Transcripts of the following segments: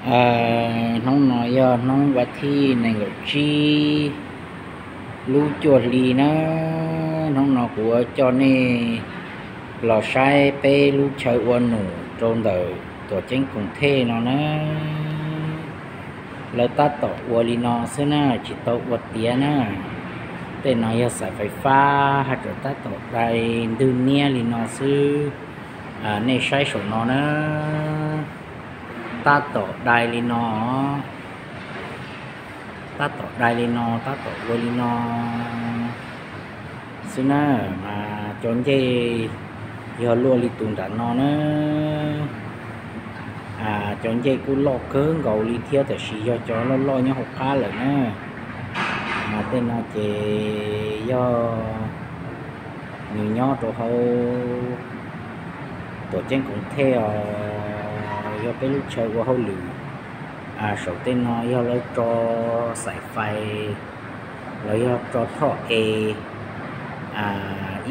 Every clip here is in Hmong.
Hnub no yog hnub vas thib nees nkaum tsib lub cuaj hli na. Hnub no kuv yuav coj nej los saib peb lub chaw ua num rau ntawm Tuam Ceeb Koom Thej no na. Lawv tab tom ua li no xwb na, tsis tau ua tiav na. Tej no yog xaim fais fab haj tseem tab tom dai ntwg niab li no xwb. Nej saib saum no na, tab tom dai li no, tab tom dai li no, tab tom ua li no xwb na. Mas cov ncej yog luaj li tus nram no na. Cov ncej kuj loj kawg nkaus li thiab, tab sis yog cov loj loj nyob hauv qab lawm na. Mas tej no ces yog nws nyob rau hauv Tuam Ceeb Koom Thej os, yog peb lub chaw ua hauj lwm. Saum tej no yog lawv tso xaim fais los yog tso thoj es,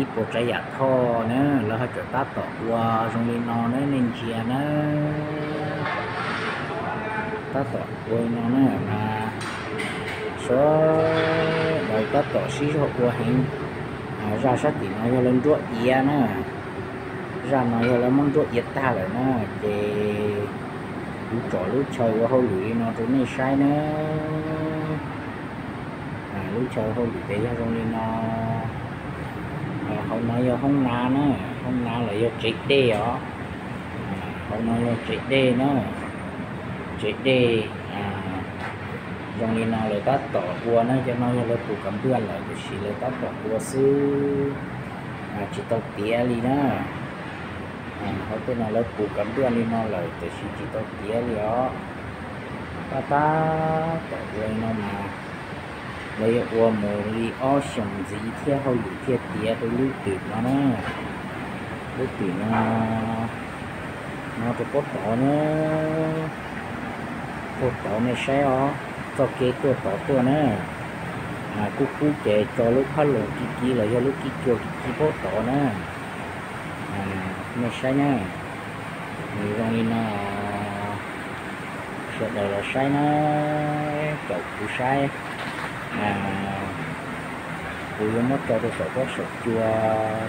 ib puas tsav yam thoj na, lawv haj tseem tab tom ua zoo li no na, nej ntsia na. Tab tom ua li no na, mas sawv daws tab tom sib zog ua heev. Zaj sab tim no yog lawv nruab iav na, zaj no yog lawv muab nruab iav tag lawm na, ces kuv tsom lub chaw ua hauj lwm li no rau nej saib na. Lub chaw hauj lwm ces yog zoo li no. Hauv no yog hoob nav na, hoob nav los yog tsev dej os. Hauv no yog tsev dej na, tsev dej zoo li no lawv tab tom ua na, cov no yog lawv puv kav npaj lawm, tiam sis lawv tab tom ua xwb, tsis tau tiav li na. Hauv tej no lawv puv kav npaj li no lawm, tiam sis tsis tau tiav li os. Tab tab tom ua li no mas lawv yuav ua mus li ob xyoos ntxiv thiab hauj lwm thiaj tiav rau lub twm no na. Lub twm no, no rau pob tod na, tuaj tod nej saib os, txoj kev tuaj tod tuaj na. Kub kub ces tso lub phab loos kiv kiv los yog lub kib cua kiv kiv pob tod na. Nej saib na, nws zoo li no, sawv daws los saib na, caum kuv saib. Kuv yuav muab tso rau saum huab saum cua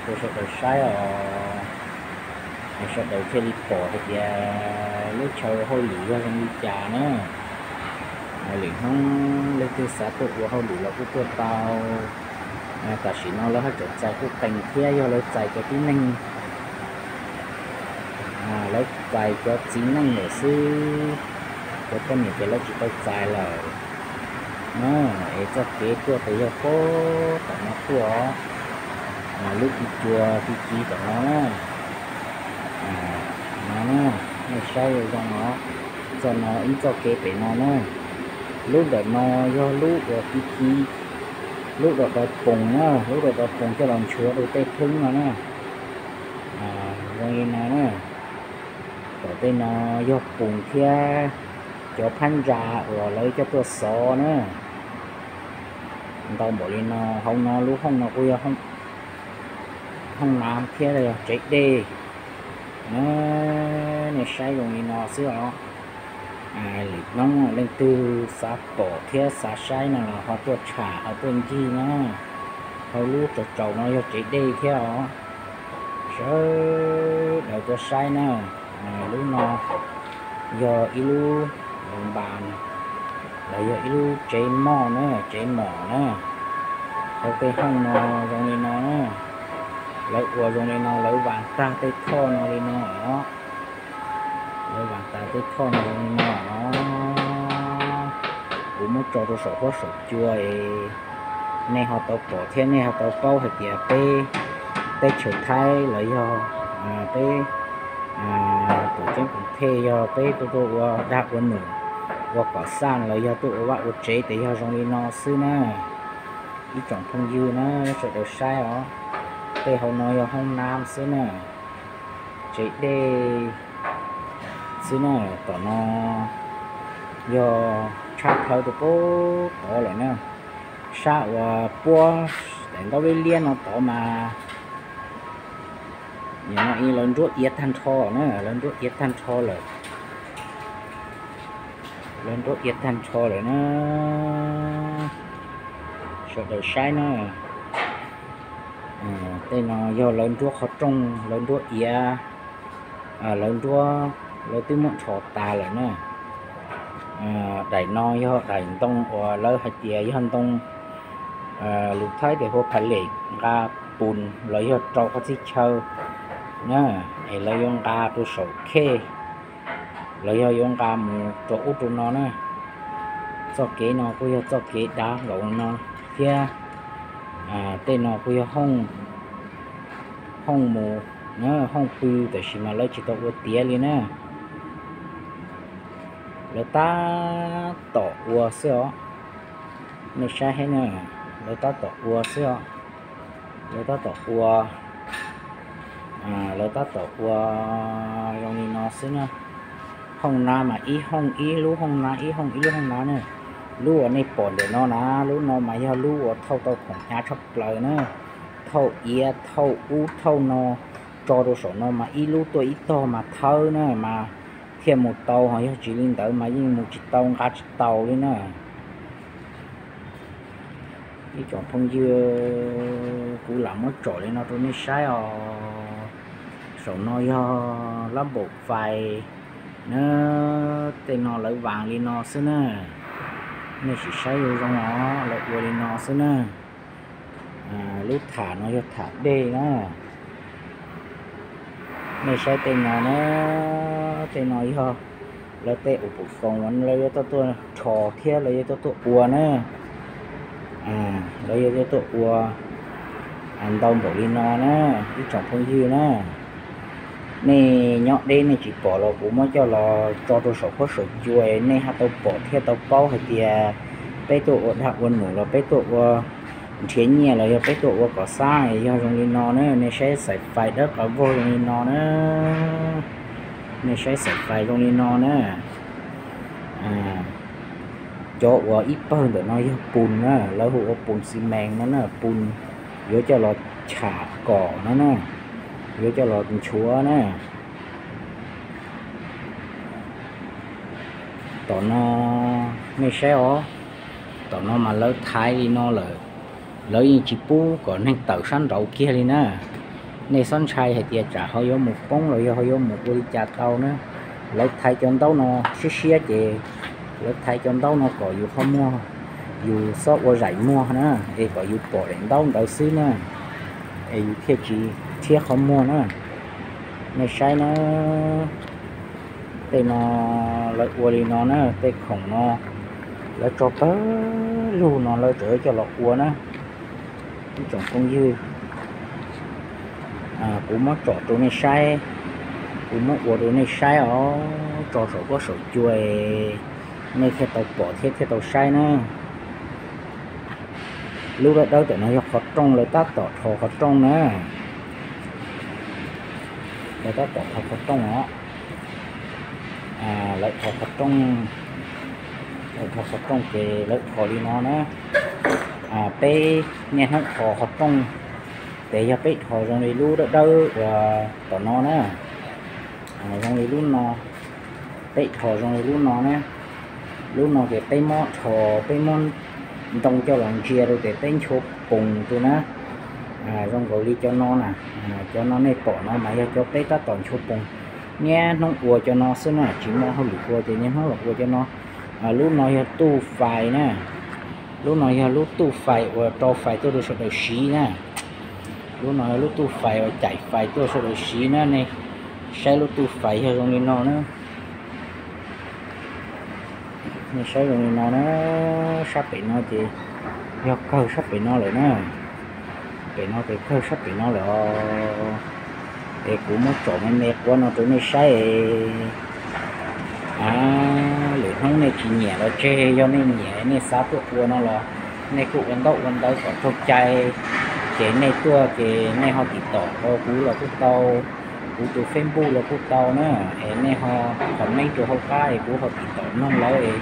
rau sawv daws saib os. Sawv daws thiaj li pom hais tias lub chaw hauj lwm yog zoo li cas na. Lwm hnub leej twg xav tuaj ua hauj lwm los kuj tuaj tau. Tam sim no lawv haj tseem txais kuj qees thiab, yog lawv txais cov tib neeg, lawv txais cov txiv neej lawm xwb, cov poj niam ces lawv tsis tau txais lawm. Es txoj kev tuaj ces yog puag tom no tuaj, lub kiv cua kiv kiv tom no na. No na, nej saib zoo no, txoj no ib txoj kev pem no na. Lub ntawm no yog lub uas kiv kiv, lub rau qhov poos na, lub rau qhov poos coj los nchuav rau tej theeb no na. Zoo li no na, tom tej no yog poos thiab cov phab ntsa uas lawv coj tuaj xov na. Ntau npaum li no, hauv no lub hoob no kuj yog hoob nav thiab yog tsev dej na. Nej saib zoo li no xwb os. Lwm hnub leej twg xav pom thiab xav saib no los ho tuaj tsham ho tuaj ncig na. Hauv lub tsaus tsaus no yog tsev dej thiab os. Sawv daws tuaj saib na. Lub no yog ib lub npas los yog ib lub tsev moj na, tsev mom na. Hauv tej hoob no zoo li no na, lawv ua zoo li no, lawv vas tag tej thoj no li no os. Lawv vas tag tej thoj no zoo li no os. Kuv muab tso rau saum huab saum cua es nej ho tau pom thiab nej ho tau paub hais tias peb teb chaws Thaib los yog peb Tuam Ceeb Koom Thej yog peb tuaj tuaj ua dag ua num, ua kom xaj los yog tuaj ua vaj ua tsev ces yog zoo li no xwb na. Ib tsoom phooj ywg na, sawv daws saib os, tej hauv no yog hoob nav xwb na, tsev dej xwb na. Tom no yog tshab plhawv rau puag tod lawm na, sab uas puab daim ntaub liab liab no tod mas, nim no lawv nruab iav tag nrho na, lawv nruab iav tag nrho lawm. Lawv nruab iav tag nrho lawm na, sawv daws saib na. Tej no yog lawv nruab qhov rooj, lawv nruab iav, lawv nruab, lawv twb muab rho tas lawm na. Daim no yog daim ntoo uas lawv hais tias yog ntoo lus Thaib tias hu pha lem, nqa pus los yog rau qhov txhia chaw na, es lawv yuav nqa rau saum khej, lawv yog yuav nqa mus rau ub rau no na. Txoj kev no kuj yog txoj kev dav nkaus no thiab. Tej no kuj yog hooj mus, hooj pw, tab sis mas lawv tsis tau ua tiav li na. Lawv tab tom ua xwb os. Nej saib thiab na, lawv tab tom ua xwb os. Lawv tab tom ua, lawv tab tom ua zoo li no xwb na. Hooj na mas ib hooj ib lub hooj na, ib hooj ib lub hooj na na. Lub uas nej pom ntawm no na, lub no mas yog lub uas thauj tau khoom hnyav tshaj plaws na. Thauj iav, thauj ub, thauj no, tso rau saum no mas ib lub tuaj ib tog mas thawb na mas thiaj mus tau, ho yog tsis li ntawd mas yeej mus tsis tau, nqa tsis tau li na. Ib tsoom phooj ywg, kuv lam muab tsom li no rau nej saib os. Saum no yog lab npaum fais na, tej no lawv vas li no xwb na. Nej sim saib zoo zoo os, lawv ua li no xwb na. Lub tham no yog tham dej na. Nej saib tej no na, tej no yog lawv tej ua pum koos uas lawv yuav tuaj tuaj rho thiab lawv yuav tuaj tuaj ua na. Lawv yuav tuaj tuaj ua ntau npaum li no na, ib tsoom phooj ywg na. Nej nyob deb nej tsis pom los kuv muab coj los tso rau saum huab saum cua, nej ho tau pom thiab tau paub hais tias peb tuaj ua dag ua num los peb tuaj ua nrhiav nyiaj los yog peb tuaj ua kom xab yog zoo li no na. Nej saib xaim fais dawb qhawv vog zoo li no na. Nej saib xaim fais zoo li no na. Cov uas ib pawg ntawm no yog pus na, lawv hu ua pus xi mes no na, pus yuav coj los cham kom no na, yuav coj los nchuav na. Tom no nej saib os, tom no mas lawv thaiv li no lawm, lawv yeej tsis pub kom neeg tawm sab nraud kiag li na. Nej txhob ntshai hais tias tsam ho yuav mus poob los yog ho yuav mus ua li cas tau na. Lawv thaiv cov ntaub no siab siab ces lawv thaiv cov ntaub no kom yus qhov muag, yus txhob ua zaim muag na, es kom yus pom daim ntaub ntawd xwb na, es yus thiaj tsis rhiab qhov muag na. Nej saib na, tej no lawv ua li no na, tej khoom no lawv tso pawg lug no lawv tseem coj los ua na. Ib tsoom phooj ywg, kuv muab tsom rau nej saib, kuv muab ua rau nej saib os, tso saum huab saum cua, nej thiaj tau pom thiab thiaj tau saib na. Lub dawb dawb ntawm no yog qhov rooj, lawv tab tom rho qhov rooj na. Lawv tab tom rho qhov rooj os. Lawv rho qhov rooj, lawv rho qhov rooj ces lawv rho li no na. Peb niaj hnub rho qhov rooj, ces yog peb rho zoo li lub dawb dawb uas tom no na, zoo li lub no, peb rho zoo li lub no na. Lub no ces peb muab rho, peb muab ntoo coj los ntsia rau ces peb nchuav poos rau na. Zoo nkaus li cov no na, cov no nej pom no mas yog cov peb tab tom nchuav poos, niaj hnub ua cov no xwb na, tsis muaj hauj lwm ua ces niaj hnub los ua cov no. Lub no yog tuj fais na, lub no yog lub tuj fais uas rau fais tuaj rau sawv daws siv na. Lub no yog lub tuj fais uas caim fais tuaj sawv daws siv na. Nej saib lub tuj fais yog zoo li no na. Nej saib zoo li no na, sab pem no ces yog kawg sab pem no lawm na. Pem no ces kawg sab pem no lawm os. Es kuv muab tsom me me quav no rau nej saib. Lwm hnub nej tsis nyiam los tseg, yog nej nyiam nej xav tuaj ua no los nej kuj ua ntaub ua ntawv kom raug cai, ces nej tuaj ces nej ho tim tom rau kuv los kuj tau, kuv tus Facebook los kuj tau na. Es nej ho comment rau hauv qab es kuv ho tim tom noog lawv es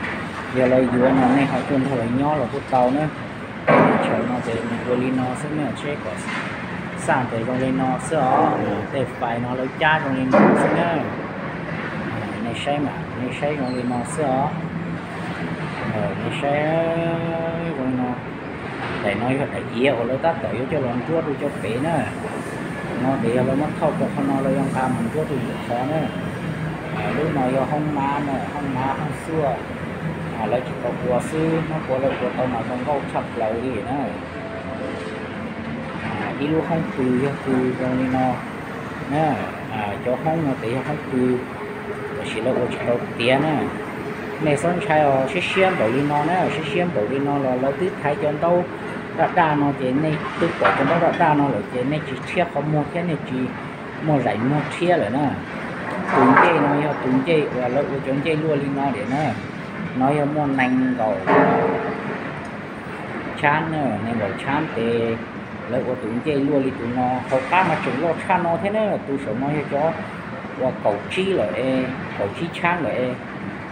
yog lawv yuav no nej ho tuaj nrog lawv nyob los kuj tau na. Chaw no ces nws ua li no xwb na, seb kom xaj ces zoo li no xwb os. Tej fais no lawv cab zoo li no xwb na. Nej saib mas, nej saib zoo li no xwb os. Nej saib zoo no, daim no yog daim iav uas lawv tab tom yuav coj los ntsuab rau cov pem na. No ces yog lawv muab thauj rau qhov no lawv yuav nqa mus ntsuab rau lwm qhov na. Lub no yog hoob mab na, hoob mab hoob xuaj, lawv tsis tau ua xwb, muab ua lawv ua tau mas zoo nkauj tshaj plaws li na. Ib lub hoob pw yog pw zoo li no na. Cov hoob no ces yog hoob pw, tiam sis lawv ua tsis tau tiav na. Nej txhob ntshai os, siab siab npaum li no na, siab siab npaum li no los lawv twb thaiv cov ntaub daj daj no ces nej twb pom cov ntaub daj daj no lawm ces nej tsis rhiab qhov muag thiab nej tsis muaj zais muag rhiab lawm na. Tus ncej no yog tus ncej uas lawv ua cov ncej luaj li no tiag na. No yog muaj nees nkaum tshab na, nees nkaum tshab ces lawv ua tus ncej luaj li tus no. Hauv qab mas tseem loj tshaj no thiab na, tus saum no yog cov uas kaum tsib lawm es, kaum tsib tshab lawm es,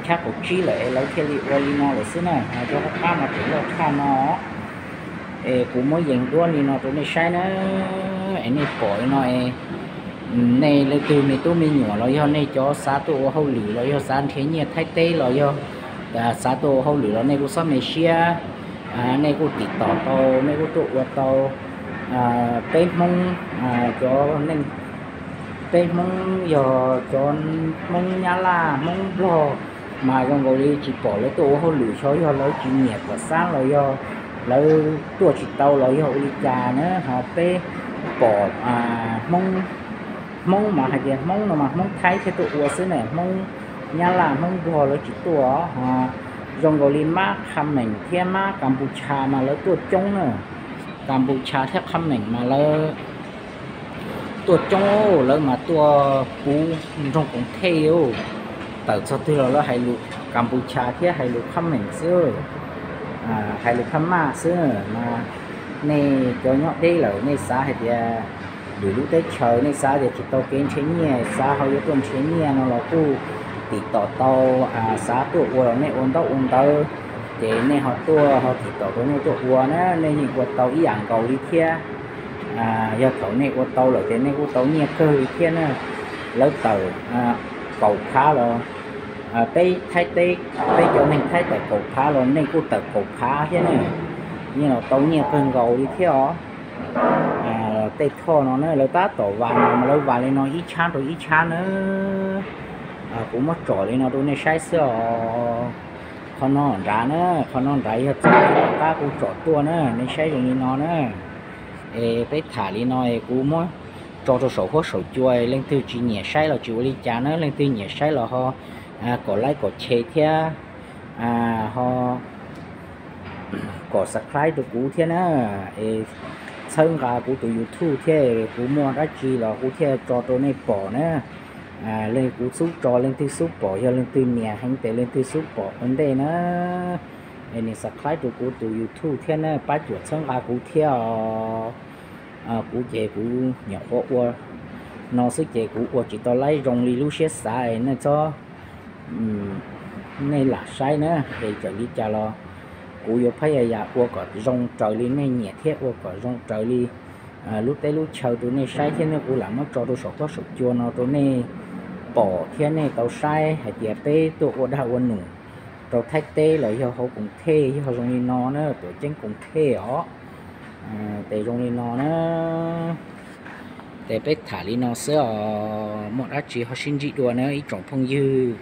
tshab kaum tsib lawm es lawv thiaj li ua li no lawm xwb na. Cov hauv qab mas tseem loj tshaj no. Es kuv muab yees duab li no rau nej saib na, es nej pom li no es, nej leej twg me tub me nyuam los yog nej cov xav tuaj ua hauj lwm los yog xav nrhiav nyiaj Thaib teb los yog xav tuaj ua hauj lwm los nej kuj txhob me siab, nej kuj tiv tom tau, nej kuj tuaj ua tau. Peb Hmoob, cov neej, peb Hmoob yog cov Hmoob Nyab Laj, Hmoob Nplog, mas zoo nkaus li tsis pom lawv tuaj ua hauj lwm, xyov yog lawv tsis nyiam tuam xab los yog lawv tuaj tsis tau los yog ua li cas na. Ho peb pom Hmoob, Hmoob mas hais tias Hmoob no mas Hmoob Thaib thiaj tuaj ua xwb na, Hmoob Nyab Laj, Hmoob Nplog lawv tsis tuaj. Ho zoo nkaus li mab Qha Meem thiab mab Kas Pus Tshas mas lawv tuaj coob na. Kas Pus Tshas thiab Qha Meem mas lawv tuaj coob, lawv mas tuaj puv nroog Koos Thej. Tawm txog twg los lawv hais lus Kas Pus Tshas thiab hais lus Qha Meem xwb, hais lus Phab Maj xwb. Mas nej cov nyob deb lawm nej xav hais tias lwm lub teb chaws nej xav tias tsis tau kev nrhiav nyiaj, xav ho yuav tuaj nrhiav nyiaj no los kuj tiv tom tau. Xav tuaj ua los nej ua ntaub ua ntawv, ces nej ho tuaj ho tiv tom tau nej tuaj ua na, nej yeej ua tau ib yam nkaus li thiab. Yog thaum nej ua tau lawm ces nej kuj tau nyiaj kawg li thiab na. Lawv tawm kaum phav los, peb Thaib teb, peb cov neeg Thaib tawm kaum phav los nej kuj tawm kaum phav thiab na. Yeej los tau nyiaj kawg nkaus li thiab os. Tej thoj no na lawv tab tom vas no mas lawv vas li no ib tshab rau ib tshab na. Kuv muab tsom li no rau nej saib xwb os. Qhov no nrad na, qhov no nrad yog txoj kev tom qab kuv tsom tuaj na, nej saib zoo li no na. Es peb tham li no es kuv muab tso rau saum huab saum cua, leej twg tsis nyiam saib los tsis ua li cas na, leej twg nyiam saib los ho kom like kom share thiab ho kom subscribe rau kuv thiab na. Es txhawb nqa kuv tus YouTube thiab, kuv muaj dab tsi los kuv thiaj tso rau nej pom na. Leej kuv xub tso leej twg xub pom, yog leej twg nyiam heev ces leej twg xub pom ua ntej na. Es nim subscribe rau kuv tus YouTube thiab na, pab cuam txhawb nqa kuv thiab os. Kuv ces kuv nyuam qhuav ua no xwb ces kuv ua tsis tau laib zoo li lub siab xav es nej txhob, nej lam saib na. Es txawm li cas los kuv yuav phab yam yam ua kom zoo raws li nej nyiam thiab ua kom zoo raws li lub teb lub chaw rau nej saib thiab, nej kuv lam muab tso rau saum huab saum cua no rau nej pom thiab nej tau saib hais tias peb tuaj ua dag ua num rau Thaib teb los yog hauv Koos Thej yog zoo li no na, tuam ceeb Koos Thej os. Ces zoo li no na, ces peb tham li no xwb os, muaj dab tsi ho sib ntsib dua na ib tsoom phooj ywg.